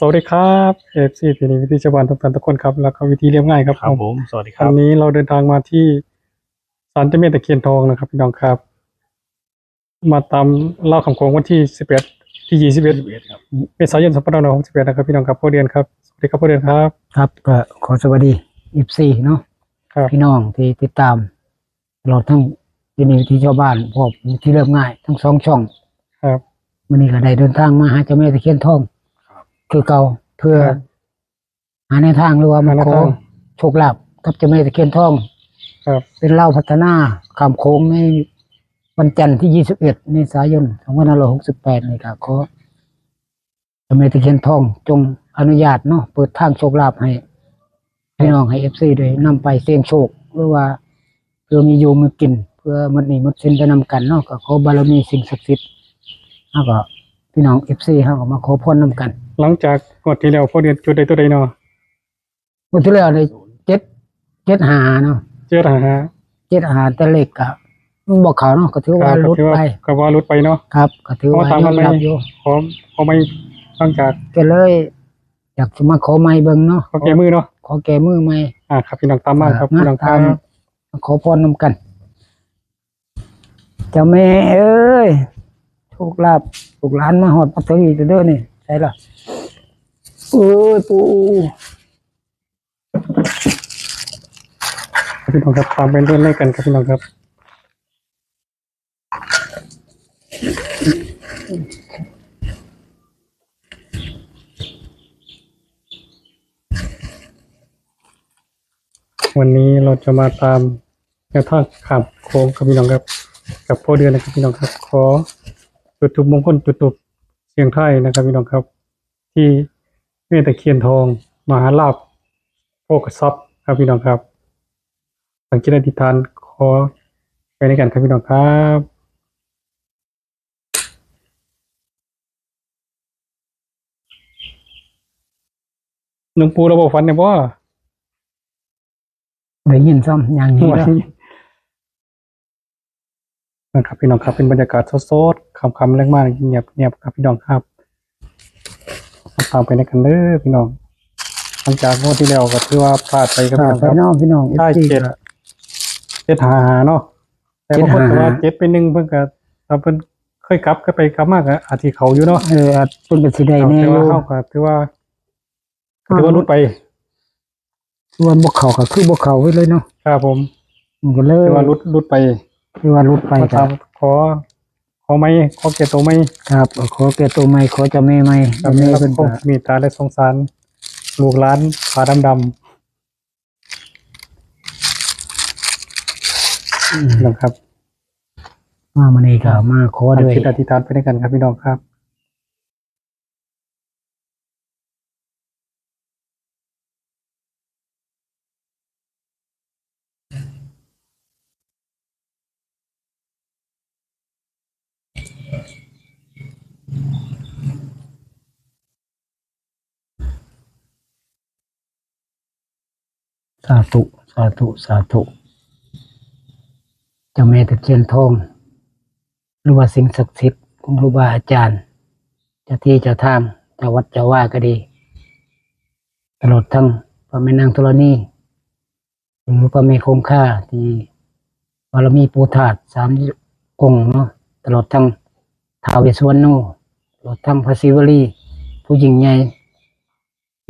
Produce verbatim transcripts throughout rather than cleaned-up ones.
สวัสดีครับ เอฟซี ที่นี่วิถีชาวบ้านทุกท่านทุกคนครับ แล้วก็วิถีเรียบง่ายครับ ครับ ผม ผม สวัสดีครับ วันนี้เราเดินทางมาที่ศาลเจ้าแม่ตะเคียนทองนะครับ พี่น้องครับ มาตามเล่าคำโขงวันที่สิบเอ็ด ที่ยี่สิบเอ็ด ยี่สิบเอ็ด ครับ เมษายน สองพันห้าร้อยหกสิบแปด นะครับ พี่น้องครับ พ่อเดือนครับ สวัสดีครับ พ่อเดือนครับ ครับ ก็ขอสวัสดี เอฟซี เนาะ ครับ พี่น้องที่ติดตาม ตลอดทั้งที่นี่วิถีชาวบ้าน พร้อมวิถีเรียบง่ายทั้งสองช่อง ครับ มื้อนี้ก็ได้เดินทางมาหาเจ้าแม่ตะเคียนทอง ครับ คือเก่า เพื่อ ครับ หาแนวทางหรือว่ามา หาแนว ขอ ทาง โชคลาภกับเจ้าแม่ตะเคียนทอง ครับ เป็นลาวพัฒนาข้ามโขงในวันจันทร์ที่ ยี่สิบเอ็ด เมษายน สองพันห้าร้อยหกสิบแปด นี่ก็ขอ เจ้าแม่ตะเคียนทองจงอนุญาตเนาะ เปิดทางโชคลาภให้ ครับ พี่น้อง ให้ เอฟซี ได้นำไปเสี่ยงโชค หรือว่าเพื่อมีอยู่มีกิน เพื่อหมดหนี้หมดสินไปนำกันเนาะ ก็ขอบารมีสิ่งศักดิ์สิทธิ์ แล้วก็พี่น้อง เอฟซี เฮาก็มาขอพรนำกัน หลังจากงวดที่แล้วพ่อเดือนจุดได้ตัวใดเนาะ งวดที่แล้วนี่ เจ็ด เจ็ดห้า เนาะ เจ็ดห้า เจ็ดห้า แต่เลขก็มันบ่เข้าเนาะ ก็ถือว่า ครับ หลุดไป ก็ถือว่า ก็ว่าหลุดไปเนาะ ครับ ก็ถือว่า เอาตามกัน ยอมรับ ใหม่ อยู่ ขอ ขอใหม่ หลังจาก ก็เลย อยากสิมาขอใหม่เบิ่งเนาะ ขอแก้มือเนาะ ขอแก้มือใหม่ อ่า ครับ พี่น้อง ตามมาครับ อ่า พี่น้อง มา ครับ ตาม ขอพรนำกัน เจ้าแม่เอ้ย โชคลาภ ลูกหลานมาฮอดมาถึงอีกเด้อนี่ ใส่ละ เอ้ย ปู่ พี่น้องครับ ตามไปเรื่อยๆกันครับ พี่น้องครับ วันนี้เราจะมาตามแนวทางข้ามโขงครับ พี่น้องครับ กับพ่อเดือนนะครับ พี่น้องครับ ขอจุดธูปมงคล จุดธูปเสี่ยงทายนะครับ พี่น้องครับ ที่แม่ตะเคียนทอง มหาลาภ โภคทรัพย์ครับ พี่น้องครับ ตั้งจิตอธิษฐานขอไปด้วยกันครับ พี่น้องครับ หลวงปู่ เราบ่ฝันเนี่ยบ่ ได้ยินซ้ำอย่างนี้เด้อ นะครับ พี่น้องครับ เป็นบรรยากาศสดๆ ค่ำๆ แลงมา เงียบๆ ครับ พี่น้องครับ มาตามไปด้วยกันเด้อ พี่น้อง หลังจากงวดที่แล้วก็ถือว่าพลาดไปครับ พลาดไป พี่น้องครับ เนาะ พี่น้อง ได้ เอฟซี เจ็ด ก็ เจ็ดห้าห้า เนาะ แต่บางคนก็ว่า เจ็ดห้าห้า เจ็ดเป็นหนึ่ง เพิ่นก็ ถ้าเพิ่นเคยกลับ เคยไปกลับมาก็อาจสิเข้าอยู่เนาะ เออ อาจเพิ่นก็สิได้แน่อยู่ แต่ว่าเฮาก็ถือว่า ก็ถือว่าหลุดไป ส่วนบ่เข้าก็คือบ่เข้าไปเลยเนาะ ครับผม มันก็เลย ถือว่าหลุด หลุดไป ถือว่าหลุดไป มาตาม ครับ ขอ ขอใหม่ ขอแก้ตัวใหม่ ครับ ขอแก้ตัวใหม่ ขอเจ้าแม่ใหม่ ครับ เจ้าแม่ แล้ว เพิ่น ก็ ก็เมตตาและสงสาร ลูกหลานขาดำๆ อืม นะครับ มามื้อนี้ก็มาขอด้วย ตั้งจิตอธิษฐานไปด้วยกันครับ พี่น้องครับ สาธุ สาธุ สาธุ เจ้าแม่ตะเคียนทอง หรือว่าสิ่งศักดิ์สิทธิ์ของครูบาอาจารย์ เจ้าที่เจ้าทาง เจ้าวัดเจ้าวาก็ดี ตลอดทั้งพระแม่นางธรณี หรือพระแม่คงคา ที่บารมีปู่ทาสสามองค์เนาะ ตลอดทั้งท้าวเวสสุวรรณโน ตลอดทั้งพระศิวลี ผู้ยิ่งใหญ่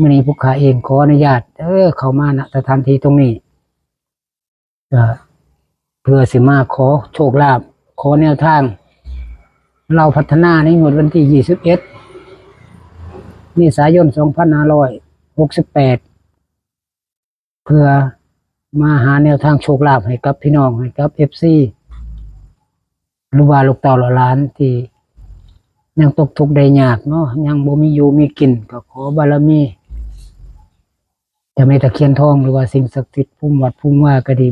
มื้อนี้พวกข้าเองขออนุญาต เออ เข้ามา ณ สถานที่ตรงนี้ ก็เพื่อสิมาขอโชคลาภ ขอแนวทาง ลาวพัฒนาในงวดวันที่ ยี่สิบเอ็ด เมษายน สองพันห้าร้อยหกสิบแปด เพื่อมาหาแนวทางโชคลาภให้กับพี่น้อง ให้กับ เอฟซี หรือว่าลูกเต้าเหล่าหลานที่ยังตกทุกข์ได้ยากเนาะ ยังบ่มีอยู่มีกิน ก็ขอบารมีเจ้าแม่ตะเคียนทอง หรือว่าสิ่งศักดิ์สิทธิ์ภูมิวัดภูมิวาก็ดี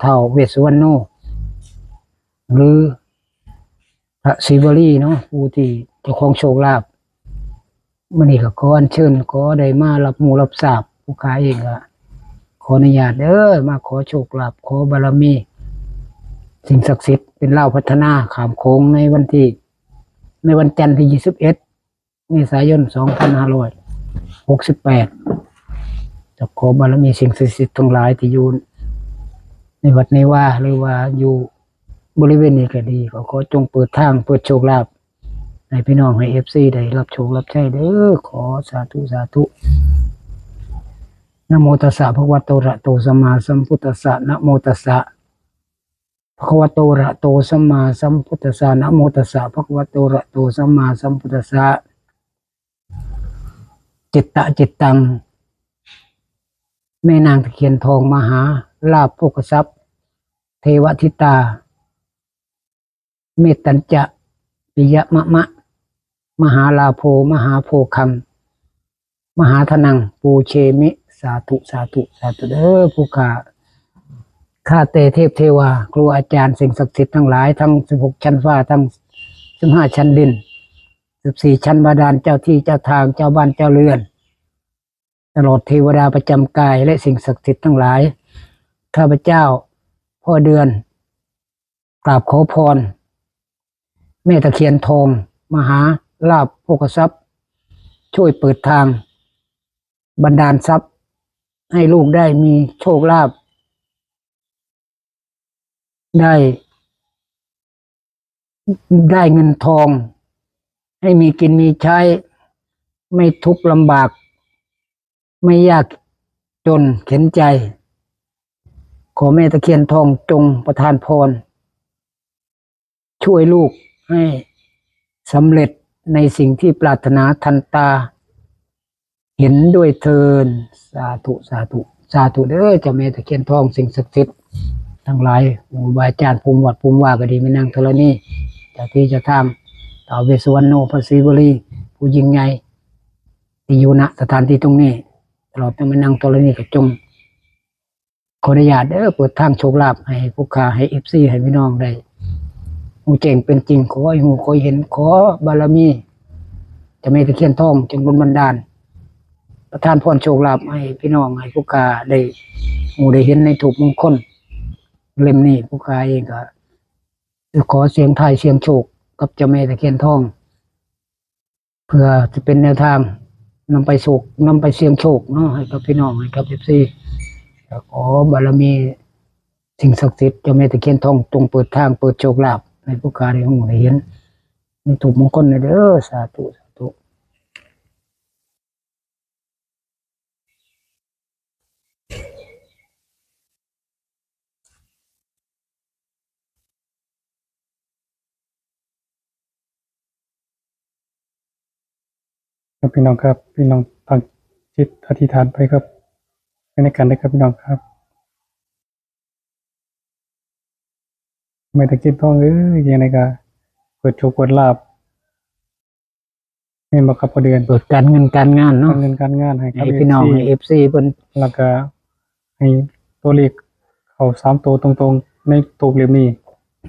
ท้าวเวสสุวรรณโน หรือพระศิวลีเนาะ ผู้ที่เจ้าของโชคลาภ มื้อนี้ก็ขออัญเชิญ ขอได้มารับรู้รับทราบ ผู้ข้าเองก็ขออนุญาตเด้อ มาขอโชคลาภ ขอบารมี สิ่งศักดิ์สิทธิ์เป็นลาวพัฒนาข้ามโขงในวันที่ ในวันจันทร์ที่ยี่สิบเอ็ด เมษายน สองพันห้าร้อยหกสิบแปด จะขอบารมีสิ่งศักดิ์สิทธิ์ทั้งหลายที่อยู่ในวัดในวา หรือว่าอยู่บริเวณนี้ก็ดี ก็ขอจงเปิดทาง เปิดโชคลาภ ให้พี่น้อง ให้เอฟซีได้รับโชครับใช้เด้อ ขอสาธุ สาธุ นะโมตัสสะ ภะคะวะโต อะระหะโต สัมมาสัมพุทธัสสะ นะโมตัสสะ ภะคะวะโต อะระหะโต สัมมาสัมพุทธัสสะ นะโมตัสสะ ภะคะวะโต อะระหะโต สัมมาสัมพุทธัสสะ จิตตะจิตตัง แม่นางตะเคียนทอง มหาลาภโภคทรัพย์ เทวทิตา เมตตัญจะ ปิยะมะมะ มหาลาโภ มหาโภคัง มหาธนัง ปูเชมิ สาธุ สาธุ สาธุเด้อ ผู้ข้า ข้าแต่เทพเทวา ครูอาจารย์ สิ่งศักดิ์สิทธิ์ทั้งหลาย ทั้งสิบหกชั้นฟ้า ทั้งสิบห้าชั้นดิน สิบสี่ชั้นบาดาล เจ้าที่เจ้าทาง เจ้าบ้านเจ้าเรือน ตลอดเทวดาประจำกาย และสิ่งศักดิ์สิทธิ์ทั้งหลาย ข้าพเจ้า พ่อเดือน กราบขอพร แม่ตะเคียนทอง มหาลาภโภคทรัพย์ ช่วยเปิดทาง บันดาลทรัพย์ ให้ลูกได้มีโชคลาภ ได้ ได้เงินทอง ให้มีกินมีใช้ ไม่ทุกข์ลำบาก ไม่ยากจนเข็ญใจ ขอแม่ตะเคียนทองจงประทานพร ช่วยลูกให้สำเร็จในสิ่งที่ปรารถนาทันตา เห็นด้วยเทอญ สาธุ สาธุ สาธุเด้อ เจ้าแม่ตะเคียนทอง สิ่งศักดิ์สิทธิ์ทั้งหลาย ครูบาอาจารย์ ภูมิวัดภูมิวาก็ดี แม่นางธรณี เจ้าที่เจ้าทาง ท้าวเวสสุวรรณโน พระศรีวลี ผู้ยิ่งใหญ่ ที่อยู่ณสถานที่ตรงนี้ ตลอดทั้งแม่นางธรณีก็จง ขออนุญาตเด้อ เปิดทางโชคลาภให้ผู้ข้า ให้เอฟซี ให้พี่น้องได้ฮู้แจ้งเป็นจริง ขอให้ฮู้ ขอให้เห็น ขอบารมีเจ้าแม่ตะเคียนทองจงดลบันดาล ประทานพรโชคลาภให้พี่น้อง ให้ผู้ข้าได้ฮู้ได้เห็นในธูปมงคลเล่มนี้ ผู้ข้าเองก็ขอเสี่ยงทายเสี่ยงโชคกับเจ้าแม่ตะเคียนทอง เพื่อจะเป็นแนวทางนำไปโชค นำไปเสี่ยงโชคเนาะ ให้กับพี่น้อง ให้กับเอฟซี ก็ขอบารมีสิ่งศักดิ์สิทธิ์เจ้าแม่ตะเคียนทองจงเปิดทาง เปิดโชคลาภให้ผู้ข้าได้ฮู้ได้เห็นในธูปมงคลนี่เด้อ สาธุ สาธุ ครับพี่น้องครับ พี่น้องตั้งจิตอธิษฐานไปครับ ไปในกันนะครับพี่น้องครับ แม่ตะเคียนทองเอ้ย ยังไงก็เปิดโชคเปิดลาภ แม่นบ่ครับพ่อเดือน เปิดการเงินการงานเนาะ การเงินการงานให้กับ ให้พี่น้อง เอฟซี ให้เอฟซี เพิ่น แล้วก็ให้ตัวเลขเข้าสามตัวตรงๆ ในธูปเล่มนี้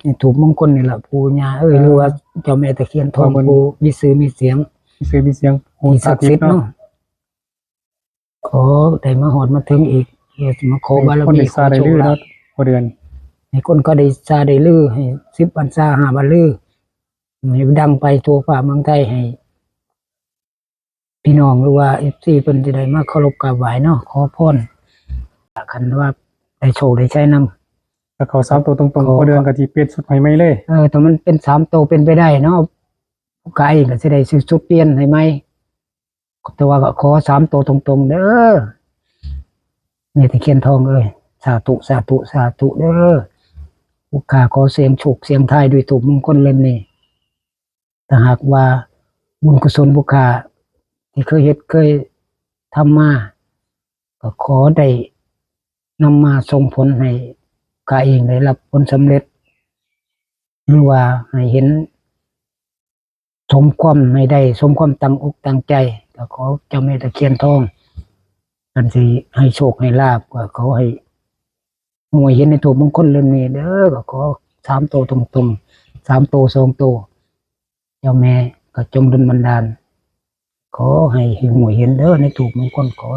ในธูปมงคลนี่ล่ะ ปู่ย่าเอ้ย เออ หรือว่าเจ้าแม่ตะเคียนทอง เออ เพิ่น ปู่มีชื่อมีเสียง มีชื่อมีเสียง ที่ศักดิ์สิทธิ์เนาะ ขอได้มาฮอดมาถึงอีก เพื่อสิมาขอบารมี คนได้ซาได้ลือเนาะ ขอโชคลาภ พ่อเดือน ให้คนก็ได้ซาได้ลือ ให้สิบวันซา ห้าวันลือ ให้ดังไปทั่วฟ้าเมืองไทย ให้พี่น้องหรือว่าเอฟซี เพิ่นสิได้มาเคารพกราบไหว้เนาะ ขอพร คันว่าได้โชคได้ชัยนำ ถ้าเข้าสามตัวตรงๆ ขอ พ่อเดือนก็สิเปลี่ยนชุดให้ใหม่เลย เออ ถ้ามันเป็นสามตัวเป็นไปได้เนาะ ผู้ข้าเองก็สิได้ซื้อชุดเปลี่ยนให้ใหม่ แต่ว่าก็ขอสามตัวตรงๆ เด้อ แม่ตะเคียนทองเอ้ย สาธุ สาธุ สาธุเด้อ ผู้ข้าขอเสี่ยงโชคเสี่ยงทายด้วยธูปมงคลเล่มนี้ ถ้าหากว่าบุญกุศลผู้ข้าที่เคยเฮ็ดเคยทำมา ก็ขอได้นำมาส่งผลให้ข้าเองได้รับผลสำเร็จ หรือว่าให้เห็น สมความให้ได้ สมความตั้งอกตั้งใจ ก็ขอเจ้าแม่ตะเคียนทอง อันสิให้โชคให้ลาภ ก็ขอให้ฮู้ให้เห็นในธูปมงคลเล่มนี้เด้อ ก็ขอสามตัวตรงๆ สามตัวสองตัว เจ้าแม่ก็จงดลบันดาล ขอให้ฮู้ให้เห็นเด้อ ในธูปมงคล ขอ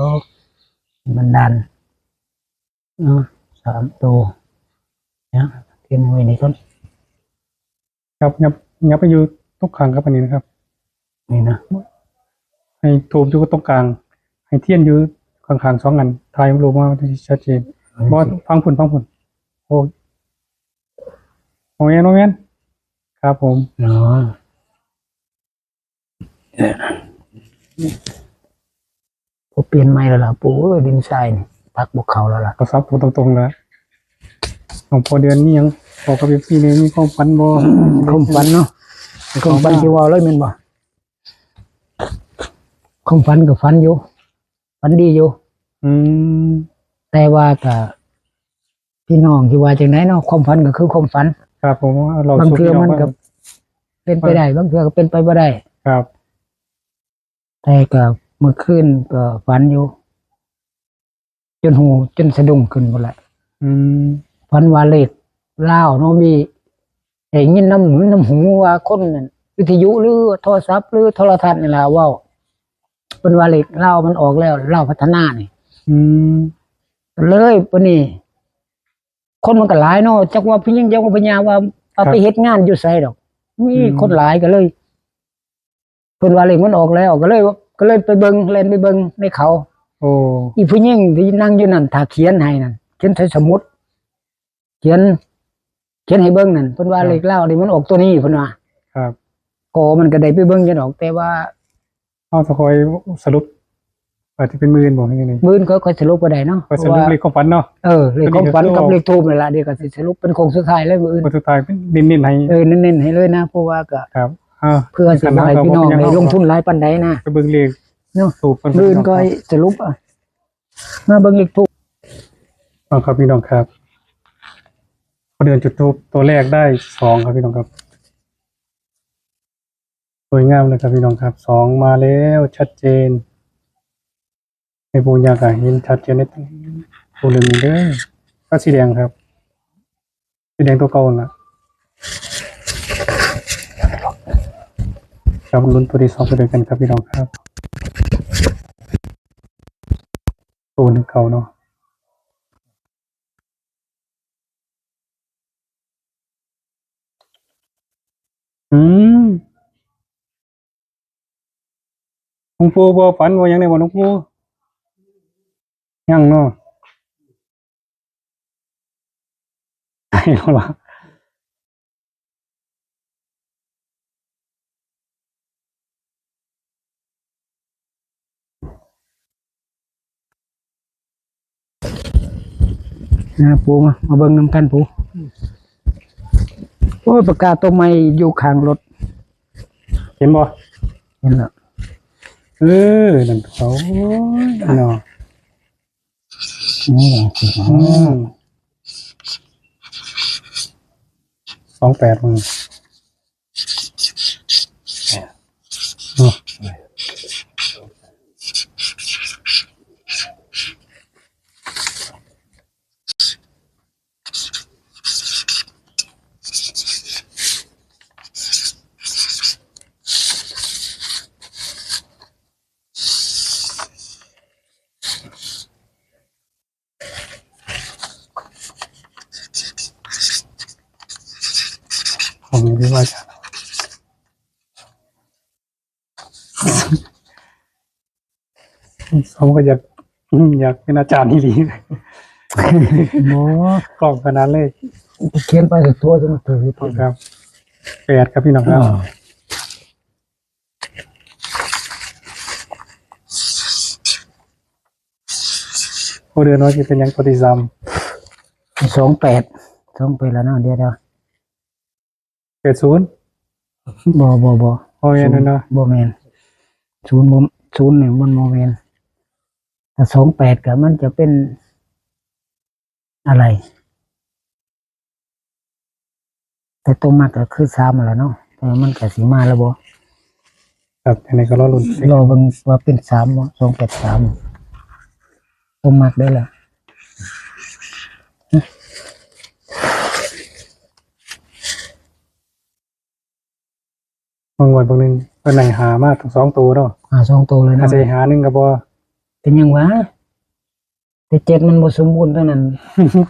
บันดาล เนาะ สามตัว เนี่ย เขียนไว้นี่ก่อน ครับ ยับ ยับไปอยู่ตรงกลางครับ อันนี้นะครับ นี่นะ ให้ธูปอยู่ตรงกลาง ให้เทียนอยู่ข้างๆสองอัน ถ่ายรูปมามันจะชัดเจน อันนี้ บ่ สิ ฟังพุ่น ฟังพุ่น โอ้ โอ้แม่น โอ้แม่น ครับผม อ๋อ เออ บ่เปลี่ยนใหม่แล้วล่ะ ปู่เอ้ย ดินทรายนี่ ปักบ่เข้าแล้วล่ะ ก็สับตรงๆแล้ว หลวงพ่อเดือนมีหยังบอกกับ เอฟซี เนี่ย มีความฝันบ่ ความฝันเนาะ ความฝันที่ว่าเลยแม่นบ่ ความฝันก็ฝันอยู่ ฝันดีอยู่ อืม แต่ว่าก็ พี่น้องที่ว่าจังไดเนาะ ความฝันก็คือความฝัน ครับผม เล่าสู่พี่น้องฟัง บางเทื่อมันก็เป็นไปได้ บางเทื่อก็เป็นไปบ่ได้ ครับ แต่ก็เมื่อคืนก็ฝันอยู่ จนหู จนสะดุ้งขึ้นพุ้นแหละ อืม ฝันว่าเลขลาวเนาะ มี ได้ยินนำหู นำหูว่าคนนั่น วิทยุหรือโทรศัพท์หรือโทรทัศน์นี่ล่ะเว้า เพิ่นว่าเลขลาวมันออกแล้ว ลาวพัฒนานี่ อืม เลยบัดนี้ คนมันก็หลายเนาะ จักว่าผู้หญิง จักว่าผู้หญิง ว่า ว่า ครับ ไปเฮ็ดงานอยู่ไสดอก มี อืม คนหลายก็เลย เพิ่นว่าเลขมันออกแล้ว ก็เลย ก็เลยไปเบิ่ง แล่นไปเบิ่งในเขา โอ้ อีผู้หญิงที่นั่งอยู่นั่น ถ้าเขียนให้นั่น เขียนใส่สมุด เขียน เขียนให้เบิ่งนั่น เพิ่นว่า ครับ เลขลาวนี่มันออกตัวนี้ เพิ่นว่า ครับ ก็มันก็ได้ไปเบิ่งอยู่ดอก แต่ว่า เฮาสิค่อยสรุป อาจจะเป็นมื้ออื่นบ่ มื้อนี้ มื้ออื่นก็ค่อยสรุปก็ได้เนาะ ค่อยสรุป เพราะว่า เลขความฝันเนาะ เออ เลขความฝันกับเลขธูปนั่นล่ะ เดี๋ยวก็สิสรุปเป็นโค้งสุดท้ายเลยมื้ออื่น โค้งสุดท้ายเป็นเน้นๆให้ เออ เน้นๆให้เลยนะ เพราะว่าก็ ครับ อ่า เพื่อสิบ่ให้พี่น้องได้ลงทุนหลายปานใดนะ ไปเบิ่งเลข เนาะ ธูปกัน มื้ออื่นก็ พี่น้องครับ สรุป อ่ะ มาเบิ่งเลขธูป เอาครับพี่น้องครับ พ่อเดือนจุดธูปตัวแรกได้สองครับพี่น้องครับ สวยงามเลยครับพี่น้องครับ สองมาแล้วชัดเจน ให้ปู่ย่าก็เห็นชัดเจนในตัวเลขนี้เด้อ ก็สีแดงครับ สีแดงตัวเก่านั่นล่ะ ครับ ลุ้นตัวที่สองไปด้วยกันครับพี่น้องครับ ตัวหนึ่งเก่าเนาะ อืม หลวงปู่บ่ฝันว่าหยังแน่บ่หลวงปู่ ยังเนาะ ตายแล้วล่ะ นะปู่ มา มาเบิ่งนำกันปู่ โอ้ย ปากกาตัวใหม่อยู่ข้างรถ เห็นบ่ เห็นแล้ว เออ นั่นเขา โอ้ย เนาะ อืม อืม สองแปด มึง เนาะ ผมยังไม่ว่าจะ ผมก็อยาก อยากเป็นอาจารย์อีหลี โอ้ กล้องขนาดเลย เขียนไปแต่ตัวจนถือไป ครับ แปดครับพี่น้องครับ อ่า โอ้ เดือนว่าสิเป็นหยังตัวที่สาม สองแปด สองแปด แล้วเนาะ เดี๋ยว เดี๋ยว แปดศูนย์ บ่ บ่ บ่ บ่แม่น ศูนย์ เนาะ บ่แม่น ศูนย์ บ่ ศูนย์ นี่มันบ่แม่น ถ้า สองแปด ก็มันจะเป็น อะไร แต่ตัวมักก็คือ สาม นั่นแหละเนาะ แต่มันก็สิมาแล้วบ่ ครับ อันนี้ก็รอลุ้น รอเบิ่งว่าเป็น สาม บ่ สองแปดสาม ตัวมักได้แล้ว บางวันบางหนึ่ง เพิ่นให้หามาทั้งสองตัวเนาะ หาสองตัวเลยเนาะ อาจจะหาหนึ่งก็บ่ เป็นหยังวะ แต่เจ็ดมันบ่สมบูรณ์เท่านั้น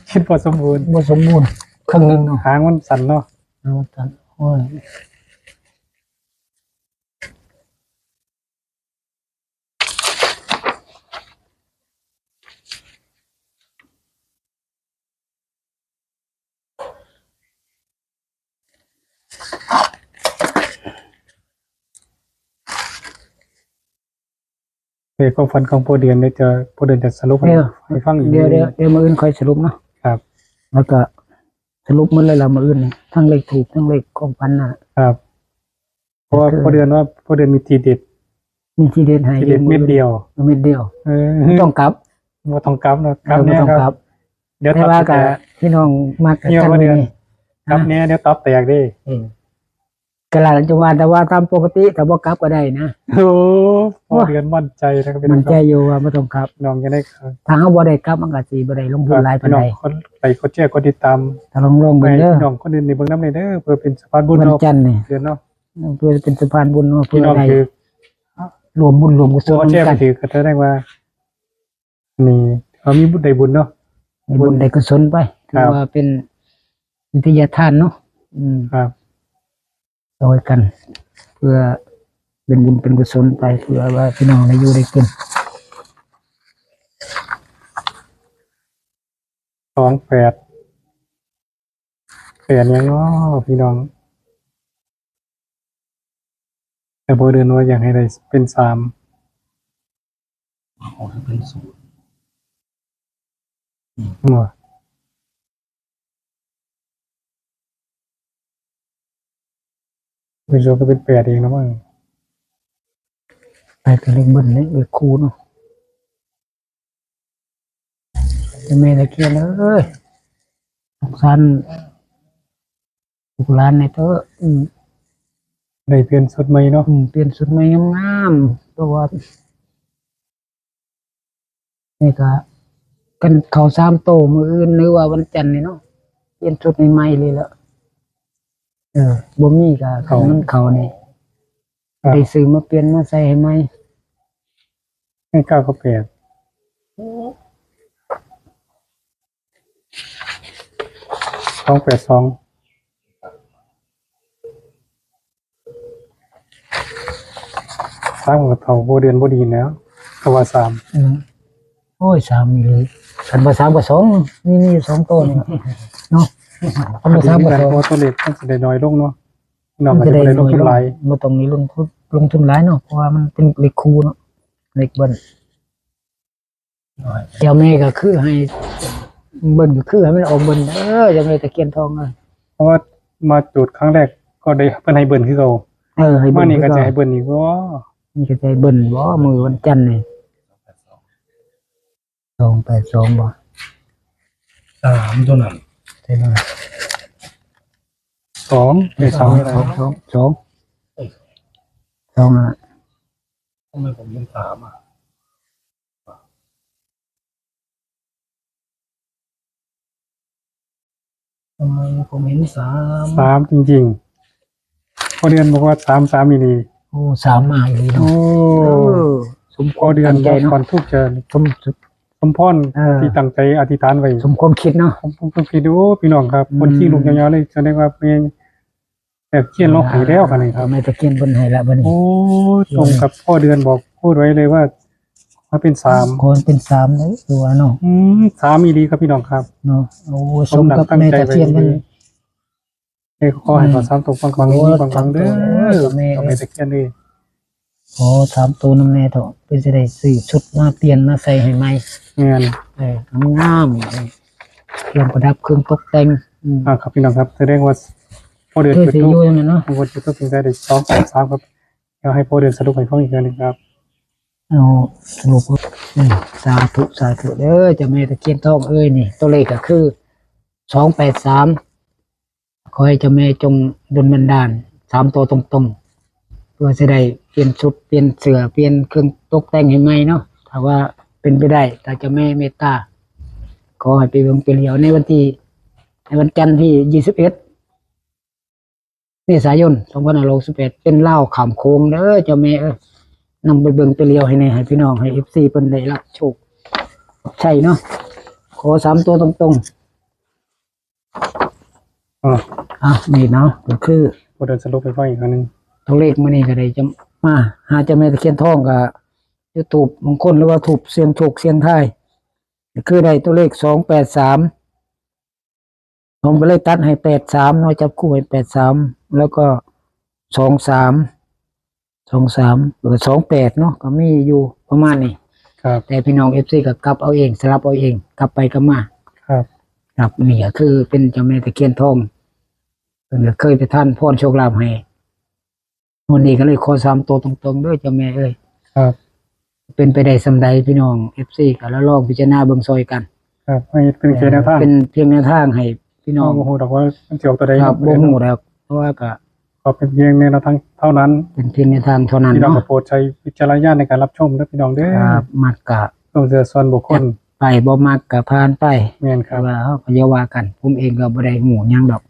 เจ็ดบ่สมบูรณ์ บ่สมบูรณ์ ครึ่งหนึ่งเนาะ หางมันสั้นเนาะ หางมันสั้น โอ้ย เลขความฝันของพ่อเดือนเดี๋ยวจะ พ่อเดือนจะสรุปให้ เดี๋ยว ให้ฟังอีก เดี๋ยว ที เดี๋ยว เดี๋ยวมื้ออื่นค่อยสรุปเนาะ ครับ แล้วก็สรุปหมดเลยล่ะมื้ออื่นนี่ ทั้งเลขถูก ทั้งเลขความฝันน่ะ ครับ เพราะว่า ก็คือ พ่อเดือนว่า พ่อเดือนมีทีเด็ด มีทีเด็ดให้ ทีเด็ด อยู่ เม็ดเดียว เม็ดเดียว เออ บ่ต้องกลับ บ่ต้องกลับเนาะ เออ กลับแน่ บ่ต้อง ครับ กลับ เดี๋ยว แต่ว่า ตัดสินใจ ก็พี่น้องมักกัน เนี่ย มื้อนี้ กลับแน่ เดี๋ยวตับแตกเด้ เออ ก็ล่ะจังว่า แต่ว่าตามปกติถ้าบ่กลับก็ได้นะ โอ้ พ่อเดือนมั่นใจนะครับพี่น้องครับ มั่นใจอยู่ว่าบ่ต้องกลับ น้องจะได้ครับ ถ้าเฮาบ่ได้กลับมันก็สิบ่ได้ลงทุนหลายปานใด ครับ พี่น้องกดไลค์กดแชร์กดติดตาม ถ้าลองๆเบิ่งเด้อ ให้พี่น้องคนอื่นได้เบิ่งนำเด้อ เพื่อเป็นสะพานบุญเนาะ วันจันทร์นี่ เดือนเนาะ อืม เพื่อเป็นสะพานบุญเนาะ เพื่อได้ พี่น้องถือ ร่วมบุญร่วมกุศล โอ้ แชร์ไป กัน ถือก็แสดงว่า นี่ เอามีบุญได้บุญเนาะ มีบุญได้กุศลไป ครับ ถือว่าเป็นวิทยาทานเนาะ อืม ครับ ช่วยกัน เพื่อเป็นบุญเป็นกุศลไป เพื่อว่าพี่น้องได้อยู่ได้กิน สองแปด แปดหยังเนาะพี่น้อง แต่พ่อเดือนว่าอยากให้ได้เป็นสาม เอาให้เป็นศูนย์ อืม บ่ เป็นศูนย์ก็เป็นแปดเองนะมั้ง ไปแต่เลขเบิ้ล เลข เลขคู่เนาะ เจ้าแม่ตะเคียนเอ้ย สงสารลูกหลานแน่เถอะ อืม ได้เปลี่ยนชุดใหม่เนาะ อืม เปลี่ยนชุดใหม่งามๆ เพราะว่า นี่ก็ คันเข้าสามโตมื้ออื่น หรือว่าวันจันทร์นี่เนาะ เปลี่ยนชุดใหม่ๆเลยละ เออ บ่มีก็ เข้า คันมันเข้านี่ ครับ ได้ซื้อมาเปลี่ยนมาใส่ให้ใหม่ ให้เก้ากับแปด สองแปดสอง สามกับเท่าบ่เดือนบ่ดีแล้ว ก็ว่าสาม อืม โอ้ย สามนี่เลย คันว่าสามกับสอง นี่มีอยู่สองตัวนี่เนาะ คันว่าสามกับสอง เพราะว่าตัวเลขมันสิได้น้อยลงเนาะ น้องก็จะบ่ได้ลงทุนหลาย มันจะได้น้อยลง บ่ต้องมีลงทุน ลงทุนหลายเนาะ เพราะว่ามันเป็นเลขคู่เนาะ เลขเบิ้ล เจ้าแม่ก็คือให้เบิ้ล ก็คือให้มันออกเบิ้ลเด้อ เจ้าแม่ตะเคียนทองเอ้ย เพราะว่ามาจุดครั้งแรกก็ได้เพิ่นให้เบิ้ลคือเก่า เออ ให้เบิ้ล มานี่ก็ คือเก่า จะให้เบิ้ลอีกบ่ นี่ก็จะให้เบิ้ลบ่ มื้อวันจันทร์นี่ สองแปดสอง บ่ สามตัวนั้น ใช่ไหม สอง ไม่ สอง สอง สอง สอง เอ้ย สองอ่ะ ทำไมผมเห็นสามอ่ะ ทำไมผมเห็นสาม สามจริงๆ พ่อเดือนบอกว่าสาม สามอีหลี โอ้ สามมาอีหลีเนาะ โอ้ เออ สมความ พ่อเดือน ตั้งใจเนาะ ก่อนทูบจะ สม สมพร เออ ที่ตั้งใจอธิษฐานไว้ สมความคิดเนาะ สมความคิด โอ้ พี่น้องครับ อืม คนขี้ลุกยาวๆเลย แสดงว่าเป็น แบบเขียนลงให้แล้วค่ะนี่ครับ แม่ตะเคียนเพิ่นให้แล้วบัดนี้ โอ้ ตรงกับพ่อเดือนบอกพูดไว้เลยว่า มาเป็นสาม ขอให้เป็นสามเลยตัวเนาะ อืม สามอีหลีครับพี่น้องครับ เนาะ โอ้ สมกับแม่ตะเคียนเพิ่น สมดังตั้งใจไว้อีหลี เอ้ย ขอให้ อืม ขอสามตัวปังๆ โอ้ ปังๆ เด้อ สามตัวเด้อ เจ้าแม่ เจ้าแม่ตะเคียนเด้อ ขอสามตัวนำแน่เถาะ เพิ่นสิได้ซื้อชุดมาเปลี่ยนมาใส่ให้ใหม่ แม่น เออ งามๆ เครื่องประดับเครื่องตกแต่ง อืม อ่า ครับพี่น้องครับ แสดงว่าพ่อเดือน คือ จุด สิ ธูป อยู่นั่นน่ะเนาะ พ่อเดือนจุดธูปเพียงแต่ได้สองสามสามครับ เดี๋ยวให้พ่อเดือนสรุปให้ฟังอีกเทื่อหนึ่งครับ เอา สรุป อืม สาธุ สาธุ เด้อ เจ้าแม่ตะเคียนทองเอ้ย นี่ ตัวเลขก็คือ สองแปดสาม ขอให้เจ้าแม่จงดลบันดาลสามตัวตรงๆ เพื่อจะได้เปลี่ยนชุด เปลี่ยนเสื้อ เปลี่ยนเครื่องตกแต่งให้ใหม่เนาะ ถ้าว่าเป็นไปได้ ถ้าเจ้าแม่เมตตา ขอให้ไปเบิ่งไปเหลียวในวันที่ ในวันจันทร์ที่ยี่สิบเอ็ด เมษายน สองพันห้าร้อยหกสิบแปด เป็นลาวข้ามโขงเด้อ เจ้าแม่เอ้ย นำไปเบิ่งไปเหลียวให้แน่ ให้พี่น้อง ให้ เอฟซี เพิ่นได้รับโชค ใช่เนาะ ขอสามตัวตรงๆ อ๋อ อ่ะ นี่เนาะ ก็คือ พอเดินสรุปไปฟังอีกครั้งหนึ่ง ตัวเลขมื้อนี้ก็ได้จะมาหาเจ้าแม่ตะเคียนทองก็จุดธูปมงคลหรือว่าธูปเสี่ยงโชคเสี่ยงทาย ก็คือได้ตัวเลขสองแปดสาม ผมก็เลยตัดให้แปดสามเนาะ จับคู่ให้แปดสาม แล้วก็สองสาม สองสาม แล้วก็สองแปดเนาะ ก็มีอยู่ประมาณนี้ ครับ แต่พี่น้องเอฟซีก็กลับเอาเอง สลับเอาเอง กลับไปกลับมา ครับ ครับ นี่ก็คือเป็นเจ้าแม่ตะเคียนทองเพิ่นก็เคยประทานพรโชคลาภให้ วันนี้ก็เลยขอสามตัวตรงๆเด้อเจ้าแม่เอ้ย ครับ เป็นไปได้ส่ำใดพี่น้องเอฟซีก็แล้วลองพิจารณาเบิ่งซอยกัน ครับให้เป็นเพียงแนวทาง เป็นเพียงแนวทางให้พี่น้อง โอ้โหดอกว่ามันสิออกตัวใด ครับ เนาะ บ่ฮู้แล้ว เพราะว่าก็ ขอเป็นเพียงแนวทางเท่านั้น เป็นเพียงแนวทางเท่านั้น พี่น้อง เนาะ ก็โปรดใช้วิจารณญาณในการรับชมนะพี่น้องเด้อ ครับ มักกะ ต้องเชื่อส่วนบุคคล ไป บ่มักกะผ่านไป แม่นครับ แต่ว่าเฮาก็อย่าว่ากัน ผมเองก็บ่ได้ฮู้หยังดอก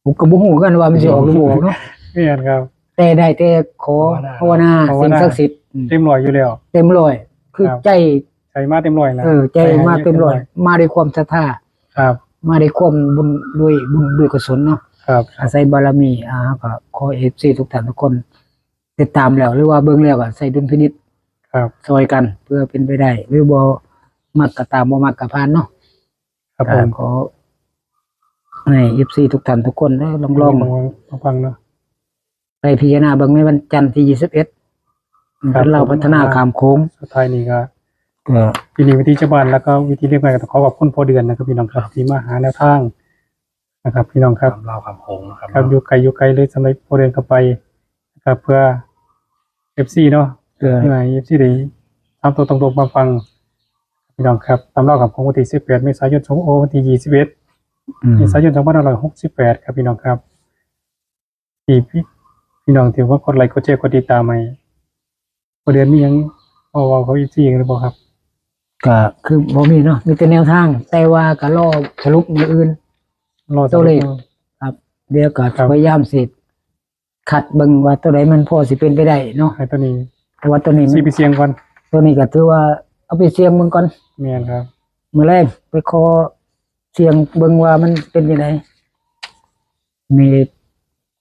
ผมก็บ่ฮู้กันว่ามันสิออกหรือบ่ออกเนาะ แม่นครับ แต่ได้แต่ขอภาวนา ภาวนา สิ่งศักดิ์สิทธิ์อืม เต็มร้อยอยู่แล้ว เต็มร้อยคือ ครับ ใจ ใส่มาเต็มร้อยนะ เออใจมาเต็มร้อย มาด้วยความศรัทธา ครับ มาด้วยความบุญด้วยบุญด้วยกุศลเนาะ ครับ อาศัยบารมีอ่าก็ขอเอฟซีทุกท่านทุกคน ติดตามแล้ว หรือว่าเบิ่งแล้วก็ใส่ดุลพินิจ ครับ ซอยกัน เพื่อเป็นไปได้ หรือบ่มักก็ตาม บ่มักก็ผ่านเนาะ ครับผม ก็ขอให้เอฟซีทุกท่านทุกคนเด้อลองลอง ลองฟังเนาะ ไปพิจารณาเบิ่งในวันจันทร์ที่ยี่สิบเอ็ด ครับ เป็นลาวพัฒนาข้ามโขง สุดท้ายนี้ก็ ก็ ที่นี่วิธีชาวบ้านแล้วก็วิธีเรียกง่ายก็ต้องขอขอบคุณพ่อเดือนนะครับพี่น้องครับที่มาหาแนวทางนะครับ พี่น้องครับ ตำเล่าคำโค้งนะครับ ครับ เนาะ อยู่ไกลอยู่ไกลเลยสำหรับพ่อเดือนเข้าไปนะครับ เพื่อเอฟซีเนาะ เพื่อ เพื่อเอฟซีได้ตามตัวตรงๆมาฟังพี่น้องครับตามเล่ากับของวันที่สิบแปดเมษายนสองโอวันที่ยี่สิบเอ็ด อืม เมษายนสองพันห้าร้อยหกสิบแปดครับพี่น้องครับที่พี่พี่น้องที่ว่ากดไลค์กดแชร์กดติดตามให้พ่อเดือนมีหยังเอาเว้าเขาเอฟซีหรือเปล่าครับ ก็คือบ่มีเนาะ มีแต่แนวทาง แต่ว่าก็รอสรุปมื้ออื่น รอ ตัวเลข ครับ เดี๋ยวก็ ครับ พยายามสิคัดเบิ่งว่าตัวใดมันพอสิเป็นไปได้เนาะ ให้ตัวนี้ แต่ว่าตัวนี้มัน ซีไปเสี่ยงก่อน ตัวนี้ก็ถือว่าเอาไปเสี่ยงเบิ่งก่อน แม่นครับ มื้อแรกไปขอเสี่ยงเบิ่งว่ามันเป็นจังได๋ มี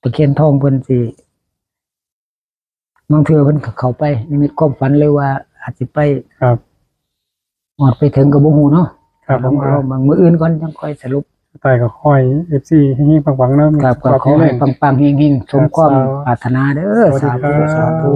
ตะเคียนทองเพิ่นสิ บางเทื่อเพิ่นก็เข้าไปนิมิตความฝันเลยว่าอาจสิไป ครับ ฮอดไปถึงก็บ่ฮู้เนาะ ครับผม ลองลองเบิ่งมื้ออื่นก่อนจั่งค่อยสรุป ตายก็ค่อยเอฟซีให้ฟังๆเนาะ ครับก็ขอให้ปังๆเฮงๆ สมความปรารถนาเด้อ สวัสดีครับ สาธุ สาธุ